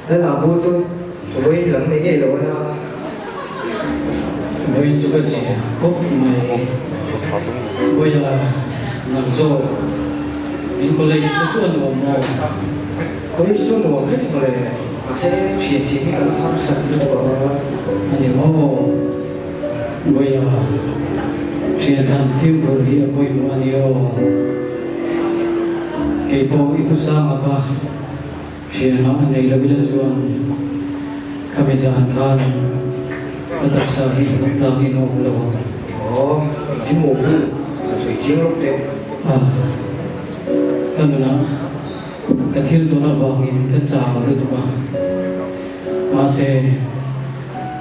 Lala pu chu vawiin lam nei ngei lo a na. Vawiin chu ka zia khawp mai. Vawiina nang zawk in college te chu a nuam maw? College chu a nuam vek mawle, mahse thian siam hi ka la harsat lutuk a. A ni maw? Vawiina thian thlan fimkhur hi a pawimawh a ni aw. Keipawh i pu Sanga kha. Thianah a nei lovila chuan khami zan khan ka taksa hi hmuh tlakin a awm lo ang. Aw, engtin maw pu, ka sawi chiang lawk teh. Ah, ka nunah ka thil tawn avangin ka chau lutuk a, mahse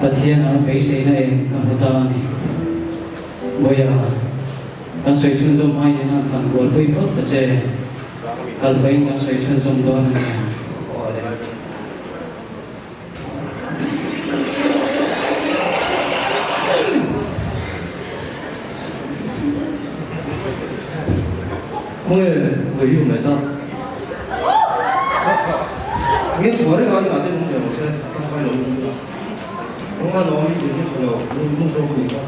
Pathianah beiseina eng ka hmu ta a ni. Vawiah kan sawi chhunzawm hmain in han fan kualpui phawt ta che. Kal pahin kan sawi chhunzawm dawn a nia. Awle. Khawnge vawi hi awm leh ta? Nge chhuah reng a inah te awm ve rawh se, a tangkai lo lutuk a. Kawngka nuam hi thil hi tha lo, nung zawk a nih kha.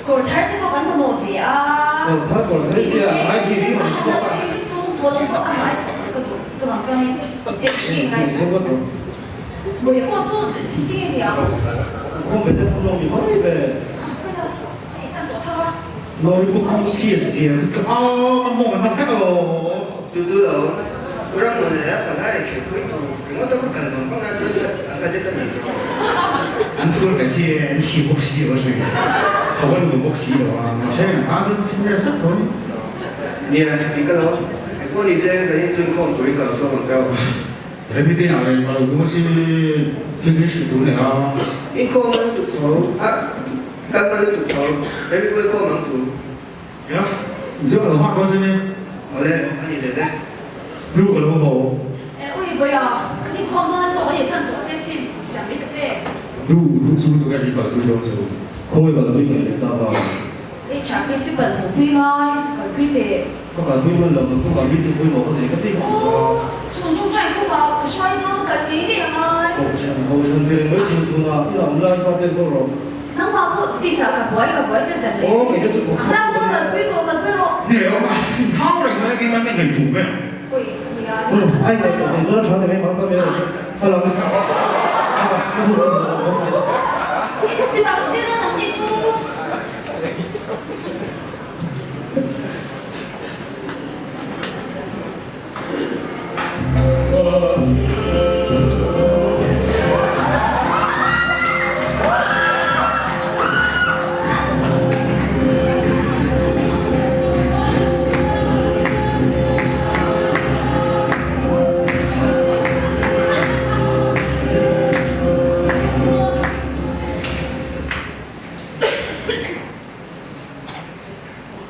Kawr thar te pawh kan mamawh ve a. Kawr thar kawr thar i tia ngai bik hi rawn chhuak a. Lutuk thaw lam pawh a ngai thawh tur ka duh chuvang chuanin hei hi ngai thawh. Buai pawh chu engtin nge ni ang? Inkhawm ve te pawh lawm i vai ve. A ka lo chu a insan tawh tho a. Lawi buk kawng chhiat zia chu a ka mawng a na vek alawm. Chu chu lo ram leh a palai khirhpui tur ringawt a ka kal vang vang a chu a hla det a ni tawh. An chhur ve si e, an chhi bawk si lo a hre tho a nuam bawk si lo a, mahse kan tan chuan thil vel hrep tho a ni. Nia, dik alawm. Engpawh ni se, zanin chu inkhawm turin ka lo sawm ang chauh. Remi te ah leh ka lo tum a si, thil hi hrilh tur a nei a. Inkhawm a lutuk tho a, kal a lutuk tho, Remi pawh inkhawm ang chu. Nia, inzawm ka lo nghak dawn sin e. Awle, a ni leh le. Lu ka lo haw. E, ui Bawia, ka ni khawm dawn a chaw ka insan tawh che sin, siam mai ta che. Lu, lu chu tunge min kalpui dawn chu? Khawi kalpui ngaih leh tak a? HR Principal hmuhpui ngai, kalpui teh. Ka kalpui hman lo, kan kawngah meeting pawimawh ka nei ka ti ka ti a. Aw, chhun ṭawngṭai khawpah ka hruai dawn, kal ngei ngei a ngai. Kohhran, kohhran ber mai chhun chhun a, i awm lai fa te kawl rawh. Nangmah pawh office ah ka buai, ka buai ta zan leh Aw, kei te chu thawk chhuak Ram pawh kalpui tawh, kalpui rawh. Nge awm a, inhau reng mai a, keimah ka ngaihtuah mai ang. Ui, nia, Ai ngaihtuah nei chuan a ṭha ni mai, mahse mai rawh se. Ka lam a, ka hun ka hmu lo, ka hmu lo. I ti tak zir a nang nih chu.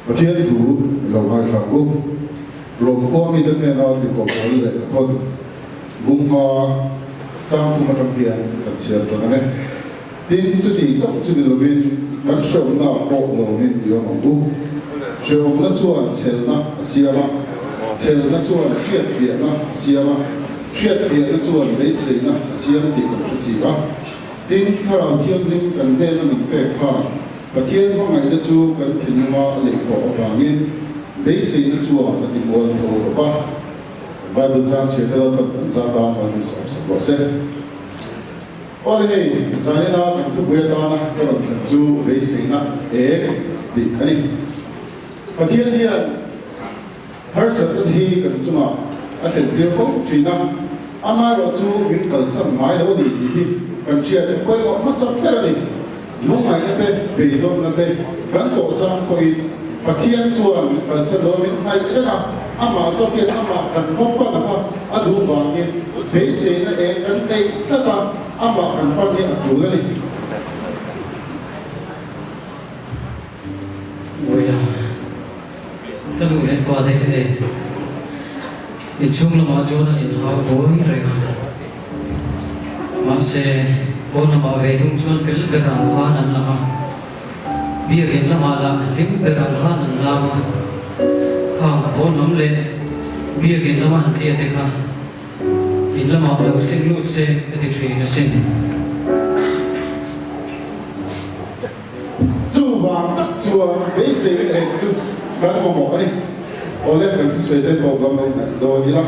Pathian thu i lo ngaithla ang u. Rawmkhua mite hnena tirhkoh pawl leh ka thawn bunghma chang thum atang hian kan chhiar tan ang e. Tin, chuti chauh chu ni lovin kan hreawmna pawh lawmin i awm ang u. Hreawmna chuan chhelna a siam a, chhelna chuan hriatfiahna a siam a, hriatfiahna chuan beiseina a siam tih kan hre si a. Tin, Thlarau Thianghlim kan hnena min pek khan Pathian hmangaihna chu kan thinlunga a leh tawh avangin beiseina chuan a timual tho lo va. Kan Bible chang chhiar te Lalpan kan zat a, mal min sawm sak rawh se. Awle hei, zanina kan thupui atana ka rawn thlen chu beiseina eng tih a ni. Pathian hian harsatna te hi kan chungah a thlen tir fo thin a, amaherawh chu min kalsan ngai lo a ni tih hi kan hriat a pawimawh hmasa ber a ni. Lungngaihna te, beidawnna te kan tawh chang pawhin Pathian chuan min kalsan lo a, min hnaih reng a, amah zawk hian amah kan va pan kha a duh vangin beiseina eng kan neih tlat a, amah kan pan hi a tul a ni. Ka nu leh pa te kha e inchhung lamah chuan an inhau buai reng a. Mahse, pawn lamah ve thung chuan fel ber ang khan an lang a, biakinn lamah lah hlim ber ang khan an lam a. Khang pawn lam leh biakinn lama an zia te kha in lamah lo seng lut se ka ti thin asin. Chuvang tak chuan beiseina eng chu kan mamawh a ni. Awle kan thusawi te pawh kan lo hnaih dawn ila.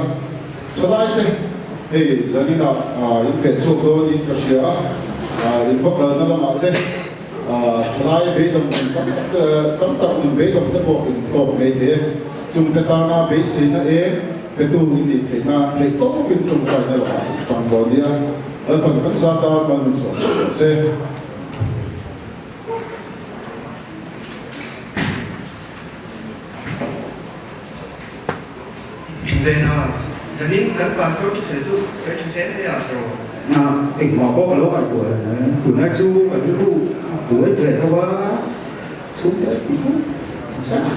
Thalaite, hei zaninah in feh chhuak dawnin ka hria a, in va kalna lamah te thalai beidawm nun tam tak te tam tak nun beidawm te pawh in tawk mai thei e. Chungte tana beiseina eng petu in nih theih nan theih tawpin tawngtaina lamah in tang dawn nia. Lalpan kan zata mal min sawm hrih rawh se. Vena, zanin kan pastor thusawi chu sawi tha hle mai a tawh. A, engmah pawh ka lo ngaihtuah lo mai. Tunlai chu ka rilru a buai ve lo a, chhungte tih kha a chhe a.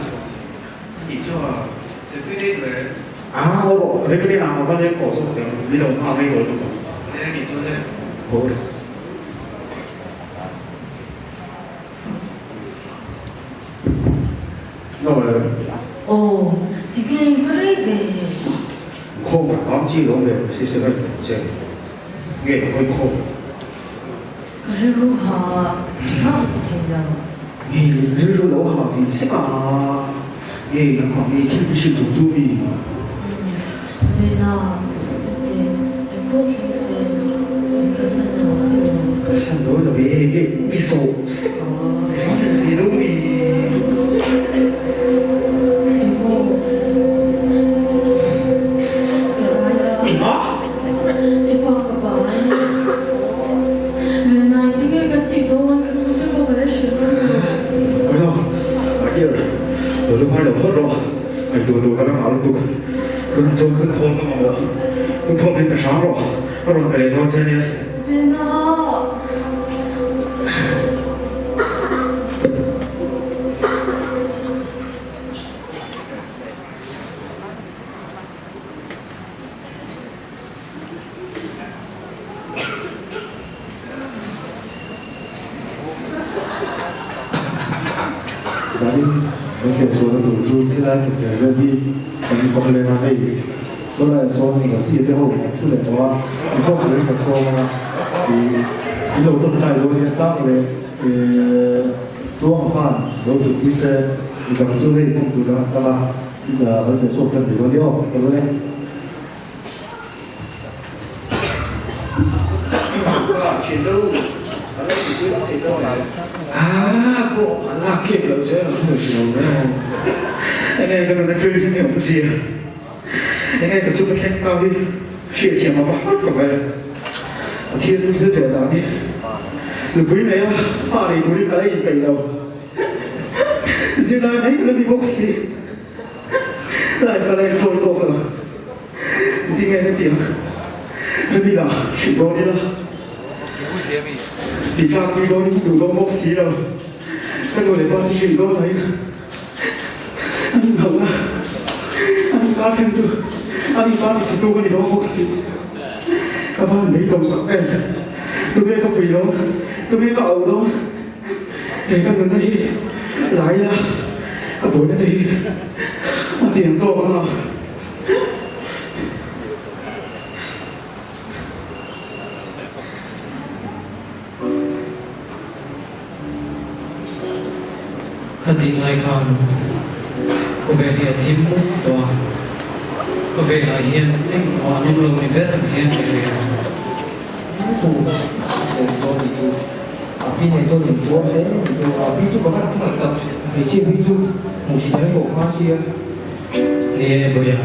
Tih chu a chepui daih duh em? A, aw rawh, remite ah ka va leng tawh zawk ang, min lo nghak rei dawn lutuk ang. Awle, tih chu le. Boris. Aw, ti nge va rei ve? Khawm ka ang chi lo ve si se vai tum che nge ka hawi khawm. Ka rilru ha ha ka ti thei lo. Nge rilru lo ha ve sek a nge ka khawm nge thil bi hrilh tur chu mi. Vena ka ti eng pawh thleng se min kalsan lo ang tih lo. Kalsan lo lo ve nge mi zawh sek a eng thil ve lo mi. Eng aw ka rai a. Engah? I fa ka pai. Vena engtin nge kan tih dawn ka chhungte pawh ka la hrilh ngam lo. Ka lo, my dear, lo lungai lo phawt rawh. Ngaihtuah tur ka la nghah lutuk. Tunah chuan hun thawl ka mamawh. Hun thawl min pe hrang rawh. Ka rawn pe leh dawn che ania. Vena! Zanin kan feh chhuahna tur chu helai khawthleng vel hi kan fak leng a, hei sawlaiah sawn Rasi te ho an thu leh tawh a, inkhawm turin kan sawm ang a, ih in lo tawngtai dawn nia sang leh ih tuang khan lo thutpui se midang chu hei hmun tur an kal a, kan feh chhuak tan thei dawn nia aw ka lo e. Ah, pawh kan lak kep loh che ang chu hre lo mai ang. Enge ka nuna thil hi nge awm zia? Enge ka chu ka thleng tau hi hriatthiam a va har ka ve. Pathian thil leh dan hi nupui nei a fa nei turin ka la inpeih lo. Zirlai mai ka la ni bawk si. Life ka la enjoy tawk lo. Engtin nge ka tih ang? Remila hrilh dawn ila, tih tlak pui dawn in duh dawn bawk si lo. Ka nu leh pa te hrilh dawn lahin an inhauhna, an inkar thlengtu, an inkar tichhetu ka ni dawn bawk si. Ka van beidawng tak em? Tunge ka pui dawn? Tunge ka auh dawn? He ka nunna hi la ila, ka buaina te hi a pian zawk ang a. Khatih lai khan khawvel hi a thim mup tawh a, khawvelah hian engmah an awm lo ni ber hian ka hria. Pu a hrilh dawn tih chu a pi nen chuan in tuar hle tih chu a pi chu ka van khawngaih tak, hmeichhia pi chu hmuhsit an hlawh hma sia. Ni e Buia,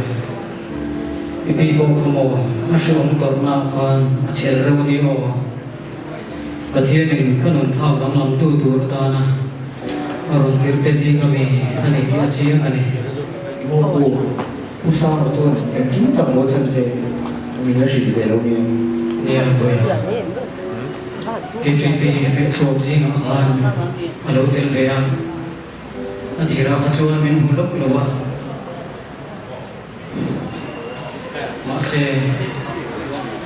i pi pawh kha maw a hrehawm tawrhna ah khan a chhel reuh a ni aw. Pathianin ka nun thak danglam tu tur atana a rawn tirh te zinga mi a ni tih a chiang a ni. Maw pu, Pu Sanga chuan engkim tak maw chhan che min la hrilh ve lo nia. Nia Buia, KTP feh chhuak zingah khan a lo tel ve a, a tirah kha chuan min hmu lawk lo a. Mahse,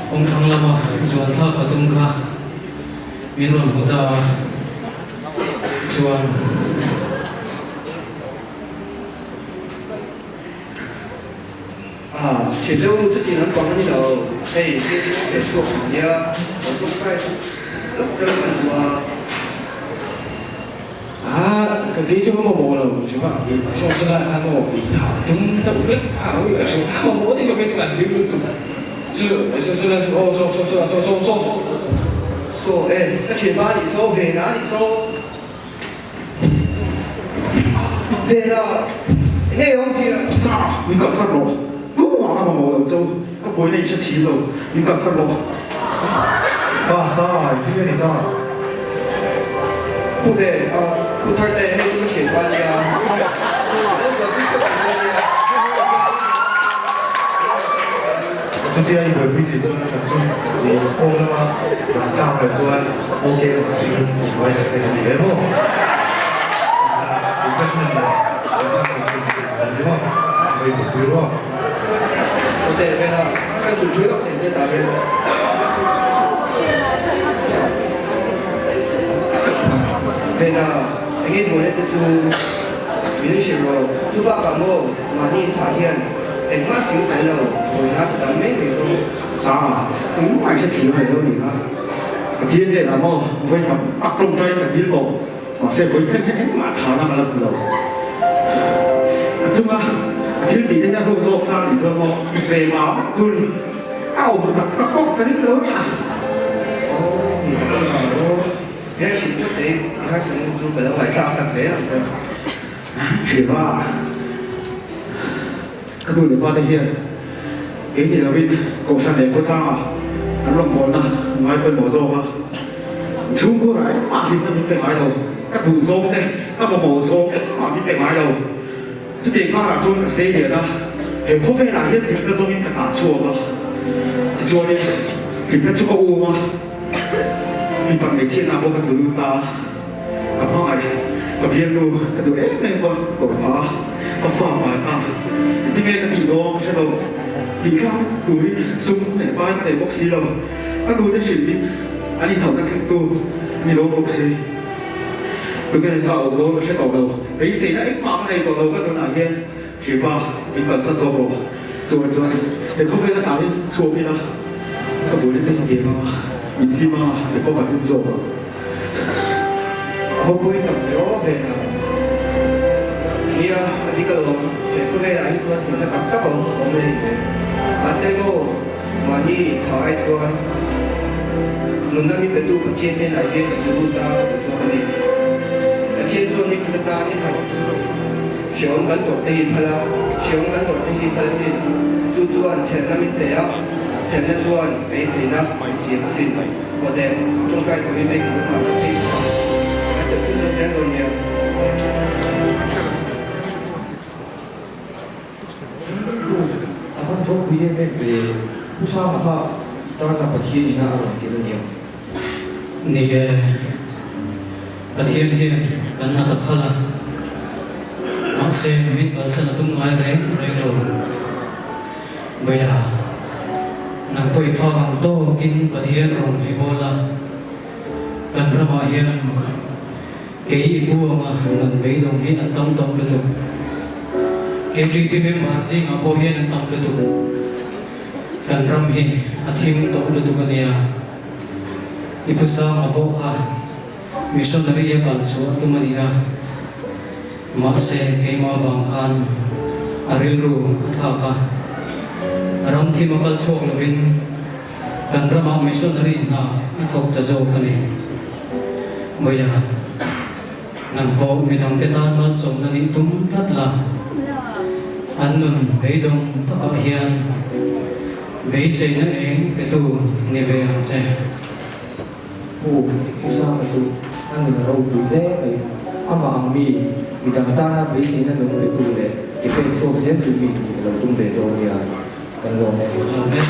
kawngthlang lama zuan thlak ka tum kha min rawn hmu ta a, chuan. A, thian deuh chuti lam pang a ni lo, hei hei hi ka hriat chhuak ang nia, lo tawngtai sak lawk chal ka duh a. A, ka kei chu ka mamawh lo chu ka i saw sa lai khan aw i tha tum deuh hlek kha ui ka hria a mamawh ni chu kei chu kan hlim lutuk chu saw sa lai chu aw saw saw saw saw saw saw. Saw e, ka thianpa a nih saw, Vena a nih saw. Vena, enge i awm zia? Sa, min kalsan rawh. Tumah ka mamawh lo chau, ka buaina i hre thiam lo, min kalsan rawh. Ka, Sa, i thil a ni ta. Pu ve, a, Pu Tharte, hei chu ka thianpa a nia. Ka lo buaipui phawt mai dawn nia. Chutia i buaipui thei chuan a that chu i home lama dah tlak leh chuan ok rawh tiin advice a pek a ni ve maw? Refreshment leh dah tlak leh chu i tih ni maw? Ka i buaipui ruak. Aw teh vela, ka thut thui lawk thei che ta hian. Vena, enge buaina te chu min hrilh rawh, chu bakah maw mahni inthah hian Engmah thil fel lo, buaina ti tam mai mai zawng. Sanga, engmah i hre thiam ve lo ni kha. Pathian hnenah maw vawi tam tak tawngtai ka dil tawh, mahse vawi khat hian engmah chhana ka la hmu lo. A chunga a thil tih te hian ruat lawk sa nih chuan maw ti ve mah mah chu ni. A awm tak tak pawh ka ring lo nia. Aw, ni tak chu ngai aw. He hrilh phawt te i harsatna chu ka lo ngaihthlak sak zel ang che. Ṭhianpa, ka nu leh pa te hian kei ni lovin Kohhran leh khawtlangah an rawngbawlna ngai pawimawh zawk a, chhungkhurah engmah hlimna min pe ngai lo, ka duh zawng te, ka mamawh zawng engmah min pe ngai lo. Chutiang karah chuan ka sei lian a, he khawvelah hian hlimna zawngin ka tah chhuak a, tichuanin hlimna chu ka um a, mipa hmeichhiatna pawh ka tlu lut ta a. Ka hmangaih, ka bialnu ka duh em em pawn ka tawrh phah a, ka fa mai ta. Engtinge ka tih dawn ka hre lo, tih thlak turin sum leh pai ka nei bawk si lo. Ka nute hrilhin an inthauhna thlengtu a ni dawn bawk si. Tunge ka awm dawn ka hre tawh lo, beiseina engmah ka nei tawh lo ka nunah hian Hripa min kalsan zawk rawh. Chuai chuan he khawvel atah hi chhuak ila ka buaina te hi diam anga min hlim anga he pawh ka hlim zawk ang. A va pawi tak ve aw ve na. Nia, a dik alawm, he khawvelah hi chuan hlimna tak tak a awm leh ve. Mahse maw, mahni tha ai chuan nunna mi petu Pathian hnenah hian i hmu lut a ka duh zawk a ni. Pathian chuan ni khat atan ni khat Hreawm kan tawrh te hi phal a, hreawm kan tawrh te hi phal asin. Chu chuan chhelna min pe a, chhelna chuan beiseina min siam asin. Aw teh, tawngtai turin biakin lamah ka phei phah a, ka serh chhun zawm zel dawn nia. A van ropui em em ve, Pu Sanga kha i tana Pathian ina a rawn tir a nia. Ni e, Pathian hian kan nat a phal a, mahse min kalsan a tum ngai reng reng lo. Bawia, nang pawh i phak ang tawkin Pathian rawn hi bawl a, kan ramah hian kei i pu anga nun beidawng hi an tam tawh lutuk. KTP member zingah pawh hian an tam lutuk. Kan ram hi a thim tawh lutuk a nia. I phusang a pawh kha missionary a kal chhuah tum a ni a, mahse keimah vang khan a rilru a thlak a, ram thim a kal chhuak lovin kan ramah missionary hna a thawk ta zawk a ni. Vawiah nang pawh midangte tan malsawmna nih tum tlat la, an nun beidawng takah hian beiseina eng petu ni ve ang che. Pu Pu Sanga chu a nun a ropui hle mai. Amah ang mi, midang tana beiseina nun petu leh ke pen chhuak zel tu mi nih a lo tum ve dawn nia kan lawm e. Lawm e.